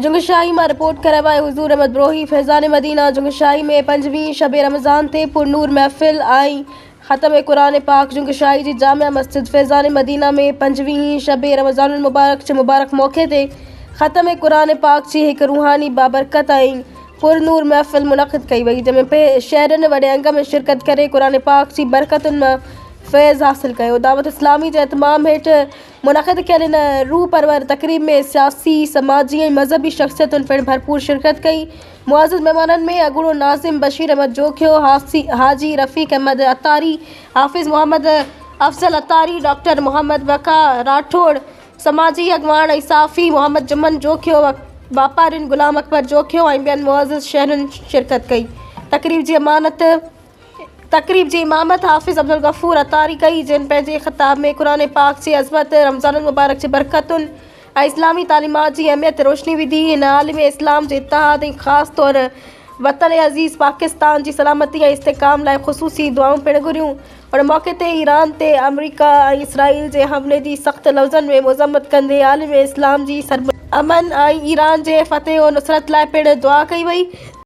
جنگشاهي مان رپورٽ ڪري رهيو آهي حضور احمد بروهي فيضان مدينه جنگشاهي ۾ پنجويهين شب رمضان تي پرنور محفل ۽ ختم قرآن پاڪ جنگشاهي جي جامع مسجد فيضان مدينه ۾ پنجويهين شب رمضان المبارڪ جي مبارڪ موقعي تي ختم قرآن پاڪ جي هڪ روحاني بابرڪت ۽ پرنور محفل منعقد ڪئي وئي جنهن ۾ شهرين وڏي انگ ۾ شرڪت ڪري قرآن پاڪ جي برڪتن مان فيض حاصل ڪيو. دعوت اسلامي جي اهتمام هيٺ منعقد ڪيل هن روح پرور تقريب ۾ سياسي، سماجي ۽ مذهبي شخصيتن پڻ ڀرپور شرڪت ڪئي. معزز مهمانن ۾ اڳوڻو ناظم بشير احمد جوکيو، حاجي رفيق احمد عطاري، حافظ محمد افضل عطاري، ڊاڪٽر محمد بقا راٺوڙ، سماجي اڳواڻ ۽ صحافي محمد جمن جوکيو، واپارين غلام اڪبر جوکيو ۽ ٻين معزز شهرين شرڪت ڪئي. تقريب جي امانت تقريب جي امامت حافظ عبدالغفور عطاري ڪئي، جنھن پنھنجي خطاب ۾ قرآن پاڪ جي عظمت، رمضان المبارڪ جي برڪتن ۽ اسلامي تعليمات جي اهميت تي روشني وڌي. هن عالم اسلام جي اتحاد ۽ خاص طور وطن عزيز پاڪستان جي سلامتي ۽ استحڪام لاء خصوصي دعائون پڻ گهريون. ان موقعي تي ايران تي آمريڪا ۽ اسرائيل جي حملي جي سخت لفظن ۾ مذمت ڪندي عالم اسلام جي امن ۽ ايران جي فتح و نصرت لاء پڻ دعا ڪئي وئي.